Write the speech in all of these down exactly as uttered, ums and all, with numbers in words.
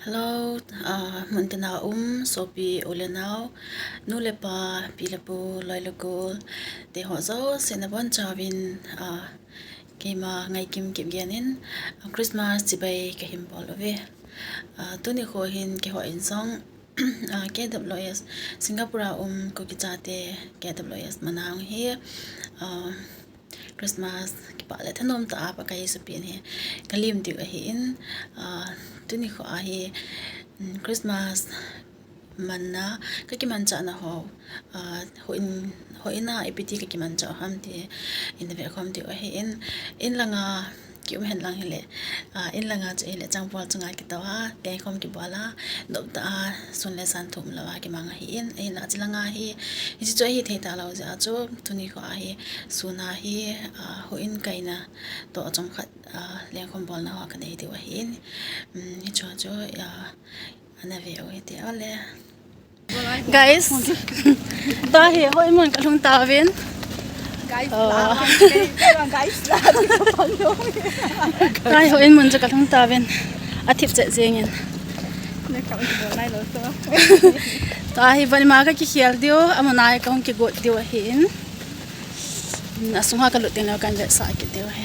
Hello, ah, muntina um, sopi u le nao, nu le pa, pi le pu, loi le gol, te ho jouse nabonchauvin, ah, keima Ngaikim Kipgen in, ah, Christmas chibai kahin bol uve. Ah, tuni kho hin keiho in jong, ah, K W S, Singapore a um Kuki chate K W S manang hi, ah, Christmas kipah le thanom tah a Pakai sopi in hi kalim diu ahin, ah, tuni kho a hi, mm, Christmas manna kakimanchah na ho, ah, houin, houin a ipi ti kakimanchah u ham ti in ve khom diu ahin, in langa kium hen lang hile, ah, in langa chu hile changpol chunga kitoh a, tengkhom kibol a, nop tah a, sun le jan thum lou a kimang ahin, ahinla chulanga hi, hiche chu ahi thei talou jeh a chu, tuni kho a hi, sun a hi, ah, houin kaina toh chomkhat, ah, lengkhom bolna ho kanei diu ahin, um, hichu chu, ah, ana ve u hite o le. Guys, tua hi houin mun kalhung tauvin. Guys, oh. La, guys, la, guys. Tua hi houin mun chu kalhung tauvin. Athip chet jengin. Tua hi vanima kakikhel diu, amun a hi kahung kigot diu ahin. Asunga kalut ding leu kan vetsah kit diu ahi.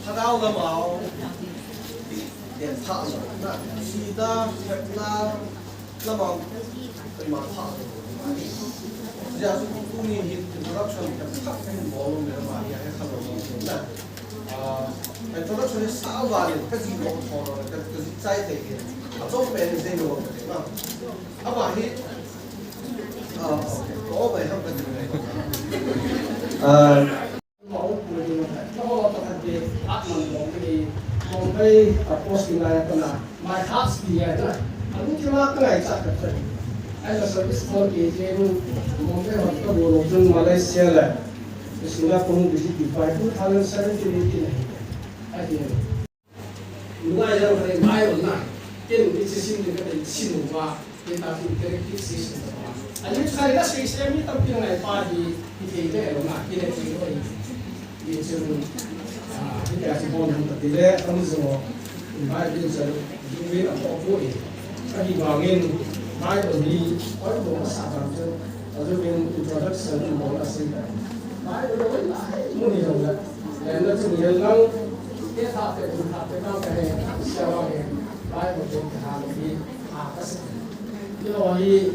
Thagau lamau, den thah lo na, sida, hepna, lamau, koima thah lo. Hijeh chun tuni hin introduction themkhat kahin bol u, mi lamau hi ahe kha lo na. Ah, introduction hi sa uva le, kaji lo tho lo, ka, kaji chai thei hi. Achom pen in sei lo ka ti na. Ava hi, ah, okay. Ko bai ham ka ti na. Ah, Bombay a posting lai a kona, my heart's desire na. Alungthim a kangaichat khat chu ahi. As a service call agent, Bombay hon kabol u chun Malaysia le Singapore hung visit, Dubai, two thousand seventeen eighteen ahi. Ahi. Nungai jong khat in bai on na. Ken hiche sim ding kati sim uva. Hitia chu interactive session. Ani chu khai la sei sei mi tampi ngai pa hi, hi thei le lo na, hi le thei lo hi. Hi chu, ah, hitia chu bol hung ta ti le, amu jong, invite din chu, din a ko ko e. Ahivangin, Bible hi, oi bo sa bang chu. Azu in introduction in bol a sei ta. Bible lo la, mu ni lo la. Len la chu ni lo. Te tha te, tha te, tha te, he, sia wa he. Bible te ha lo ni, a ka se. Ni lo hi,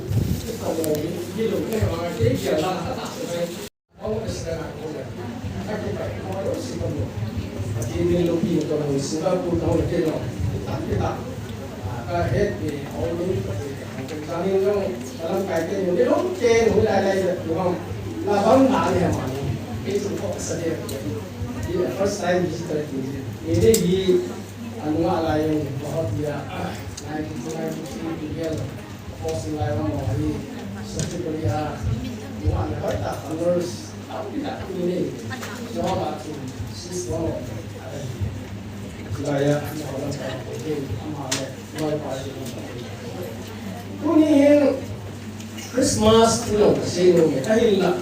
ko lo ni, ni lo ni, ma te ya la, ta ta se. Hong ka se na ko le. Ka ki pa, ko lo si ko lo. Ka ki ni lo ki ko lo si ba ku ta ho ke lo. Ta ki ta. Ka het ni, ho ni, ka ki ta. Ka ni lo, ka lam kai te ni lo ke, ho lai lai lo. Na bang na ni ma ni. Ke chu ko sa de. Ni first time visitor ki. Ni ni hi, anu ala ye, bahut ya. Nine two nine three ki gel. Posting lai vang mo hi, subsequently a, nuan le hoi ta, honors, tam pi ta tu ni. Job a tu, sis vang mo. Lai a, mo la ta, ke, ama le, noi pa ji. Tuni hin, Christmas, tu lo, sei lo, ka hin la.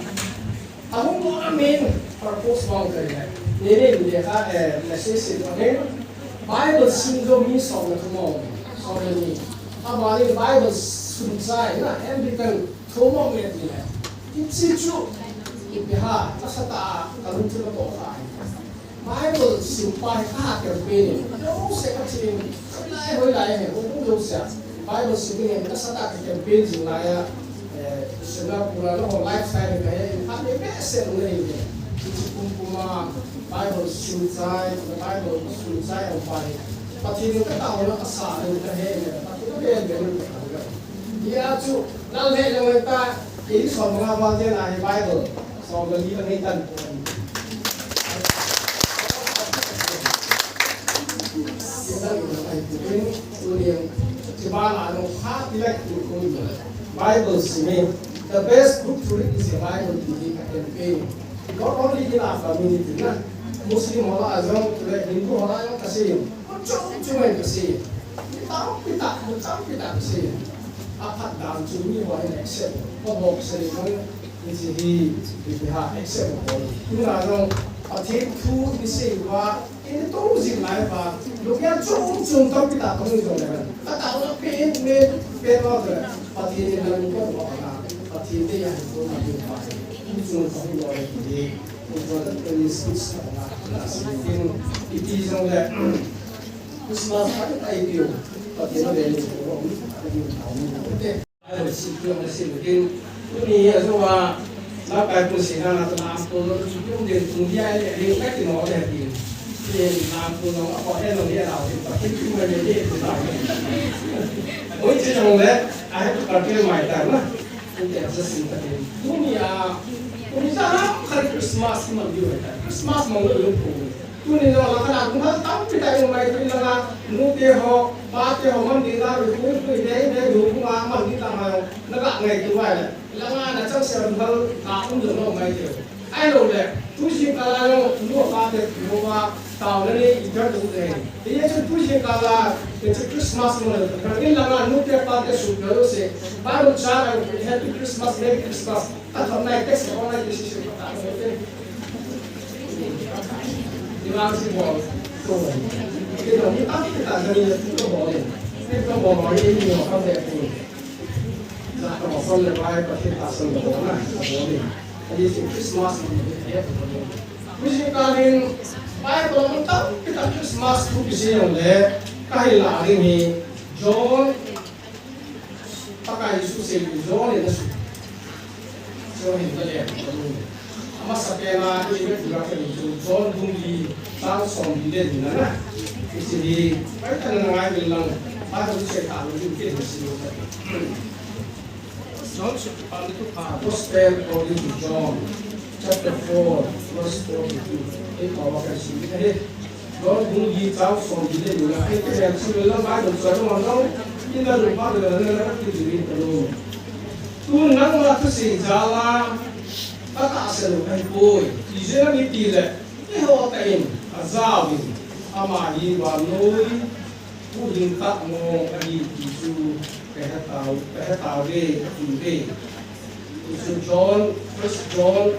Ahung mo amin purpose vang kai le. Ni ni ni ha, eh, message sin vang hin. Bible sim jo mi som na thumo. Som na ni. Abani Bible sim sai na, Anglican thumo me ti le. Kichi chu. Ipi ha, ta sa ta, ka lung chu na to ka. Bible sim pa hi ka ha campaign ni. Jouse ka chin. Hoi lai, hoi lai he. Hoi jouse. Bible sim ni ka sa ta ka campaign jing lai a. Eh, Singapore a ho lifestyle ka he. Ka ni be se ni he. Kichi kum kum a Bible sim chai, Bible sim chai ang pa hi. Pathen ka ta ho na ka sa ni ka he ni. Pathen be be ni ka. Ni a chu, lal he ni ta, kei som nga ba te na hi Bible. Som nga li ka ni tan. Bible sim, the best book to read is the Bible, ti hi ka campaign. Not only in our community, na Muslim ho lah a jong, Hindu ho lah a jong ka sei. Chom chom ka sei. Tam pi ta, tam pi ta ka sei. A phat dan chu mi ho hin accept. Ko bok sei mo. Ni si hi, hi ha, except for. Tuna jong, Pathen thu ni sei uva, ni to jing lai uva, lungya chung chung tampi ta tong jong le. Ka ta na pen, pen, pen lo le. Pathen ni na ko ko na. Pathen te ya ko na ni pa. Chung chung tong lo le ni. Ko ko da ni sis ta na. Na si tin, iti jong le. Christmas pa ta i piu. Pathen ni ko. Bible sim kiong le sim kin. Tuni a jong a, na kai pun si na na tu na am tu lo chu kiong den tung dia le, le ka ki no le ki. Le na am tu no a ko e no le na, pa ki tu ma le le tu na. Oi, che jong le, I have to prepare my time na. Tuni a sa sim ka kin. Tuni a, tuni sa na ka Christmas ki man di wa ta. Christmas man lo lo ko. Tuni jong lang khat a kum hal tampi ta i um mai, tuni lang a nu te ho, pa te ho, man ding la, ru ru ru ne ne ru ru ma man ding la ma jong, na ga ngaito mai le. Lang a na chang se ru hal ka um jong lo mai te. Ahilou le, tu jingkah a jong nu pa te ho va taona nei i tar tu te. Ti ye chun tu jingkah a, te chu Christmas mo le, ka in lang a nu te pa te su pe lo se. Bible cha a, Happy Christmas, Merry Christmas. A thon nai text ko nai decision ko ta ko te. Ni ma si bol. Ko. Ke no ni a ki ta ni tu ko bol. Ni ko bol ni ni ko de ko. Na ko bol le bai ko ta so ko na ko bol ni. Ani si Christmas ni ni ko bol ni. Kuji ka nin bai ko mun ta ki ta Christmas tu ki si yong le. Ka hi la ni ni. John Pakai Jesu sei John in a sut. John in a le. Amasa pen a i vet ura ka ni chu John bung li chang som li le ni na. Hiche hi, pai ta na ngai bil lang. Bible sei ta lo ni ke ni si lo. John sut pa ni tu pa. Gospel according to John, chapter four, verse forty-two. Ei pa wa ka si ni he. John bung li chang som li le ni na, ei te ya chu le lang Bible chu ma no, in la lu pa le le na ki ji ni ta lo. Tu nangma thusei jal a, ka tahsan u ahi poi. Ijeh inem itile, keiho tah in, a jaovin, ama hi vannoi, huhhing tah mong ahi ti chu, ka he tau, ka he tauve, ka ti uve. Chu John, First John,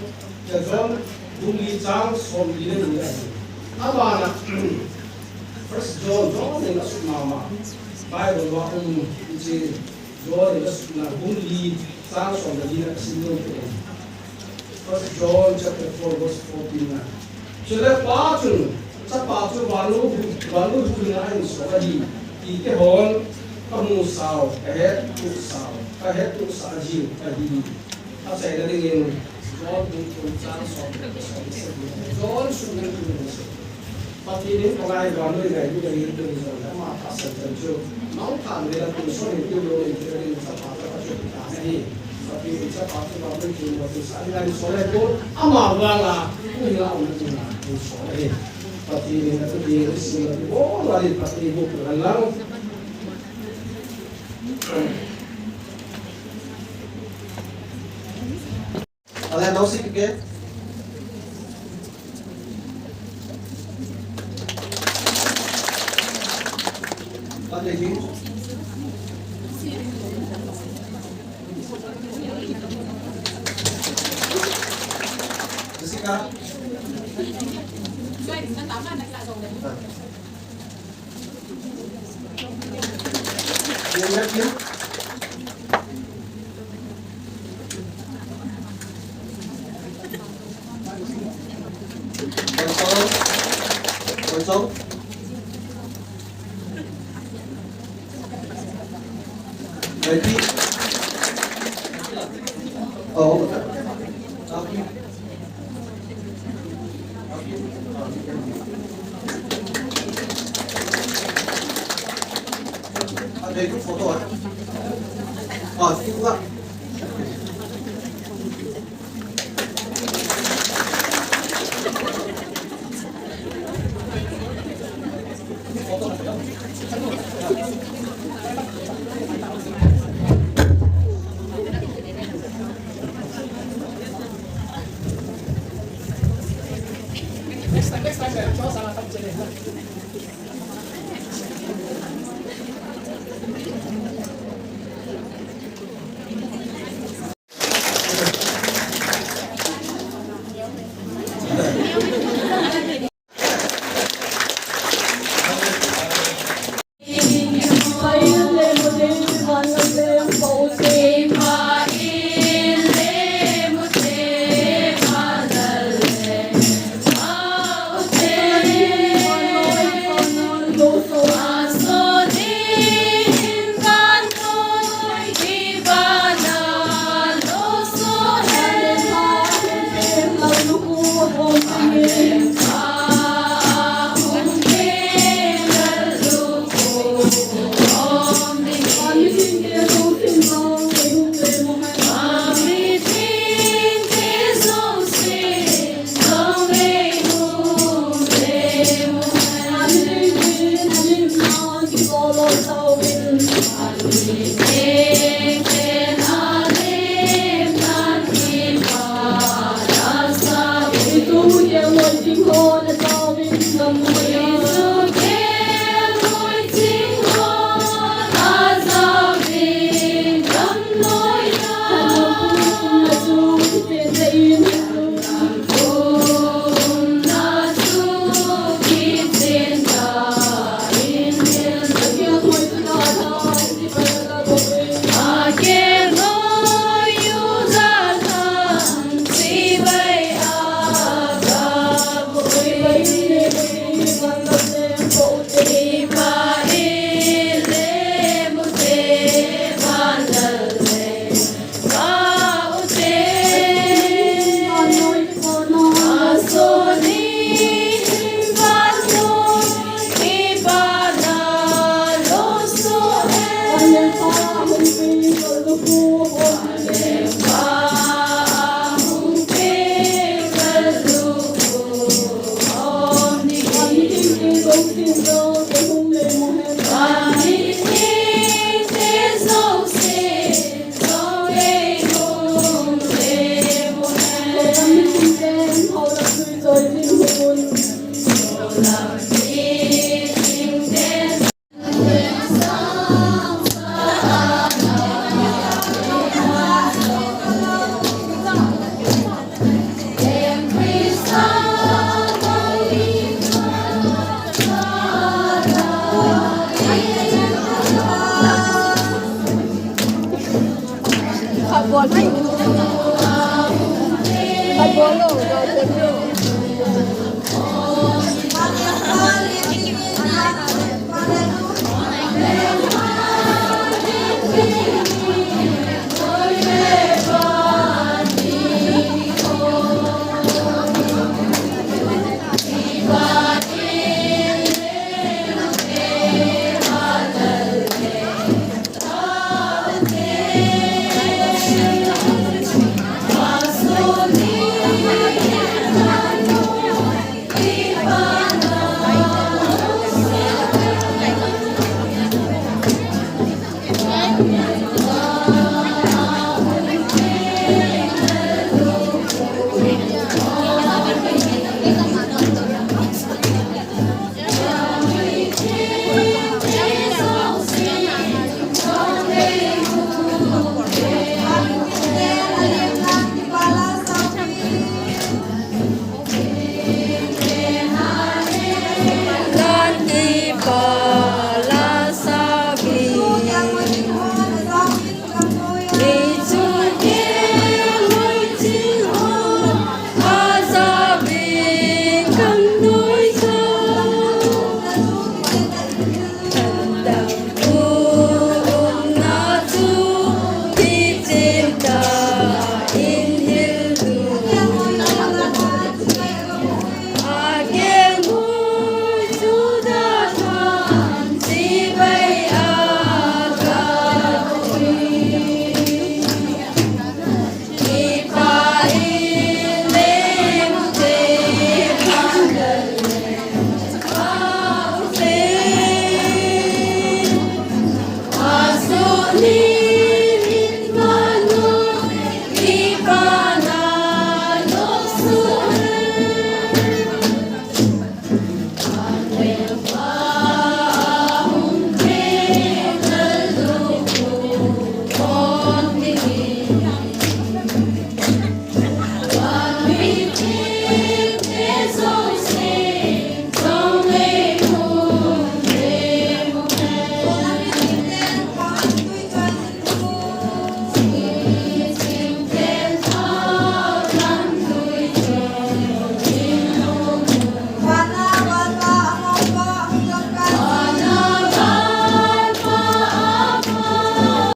John bung li chang som li le ni ahi. Abana, First John, John in a sut mama. Bible a um, hiche, John in a suna bung li chang som le li na sim nom te. First John chapter four verse fourteen na. Chule Pa chun, Chapa chu vannoi, vannoi thu a ahinsol ahi, ti keihon kamusah u, kahettohsah u, kahettohsah jiu ahi. Achaina dingin John bung thum chang som le som le sagi. John sung le thum le sagi. Pathen in ka ngai vannoi ngailut ahi, tuni jong le ama tahsan chan chu mangthah le la tun son in tiu lo in tiu in Chapa chu ka chu ta ahi. Pathen in Chapa chu vannoi chu mo tu sa ngai so le ko ama vanga u la um tu na tu so ahi. Pathen in atu ti si la tu o la ni Pathen bu ku la. Ale, no sik ke. What they do? Jessica?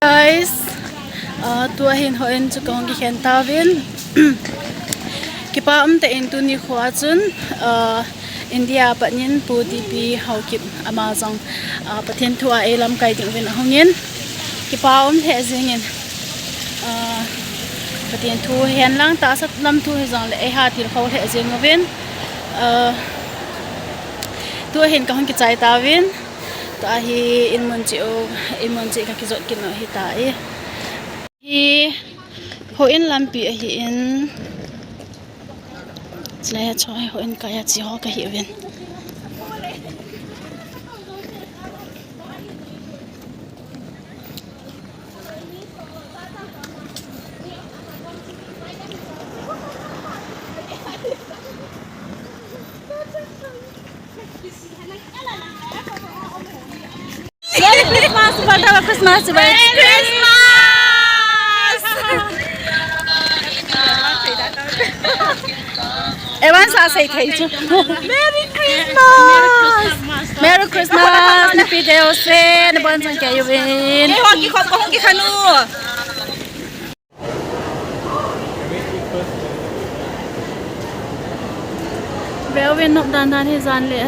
Guys, uh, tua hin houin chu kahung kikhen tauvin. Kipa umtah in tuni khoa chun, uh, India a pat in Pu T P Haokip ama jong, uh, Pathen thu a eilamkai ding uvin ahung in. Kipa um lheh jeng in, uh, Pathen thu hen lang tahsa lam thu hijongle eiha tilkhou lheh jeng uvin. Uh, tua hin kahung kichai tauvin. Tua hi in mun cheh u, in mun cheh kakijot kit u ahitai. Hi houin lampi ahin. Chuleh hiche hi houin kai a che ho kahi uvin. Merry Christmas, Bata, Christmas, Merry Christmas. Everyone sa sei thei chu. Merry Christmas. Merry Christmas. Happy day, ose, nabon jong kei uvin. Kei ho kikhop kahung kikhanu. Ve uvin nop dan dan hi jan le.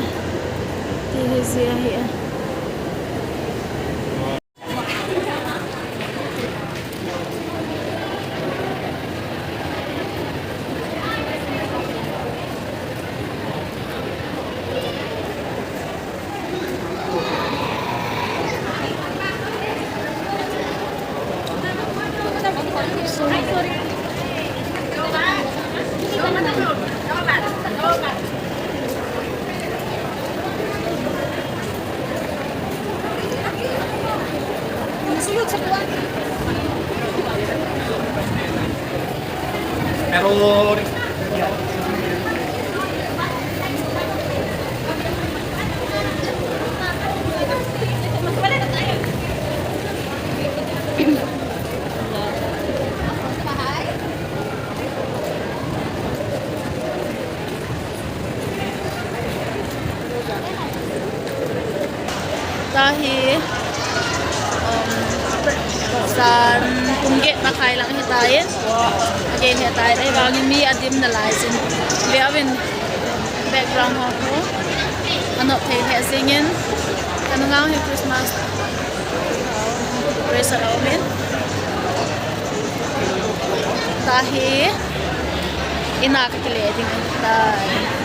Ti hi jia hi. Ahi, um, jan pung get takhai lang hitai. Again hitai, ahivangin mi adim nalai jin. Veuvin background ho khu. Anop thei lheh jengin. Kanungah hi Christmas. Praise the Lord, amen. Tahi. Ina kakile ding ahitai.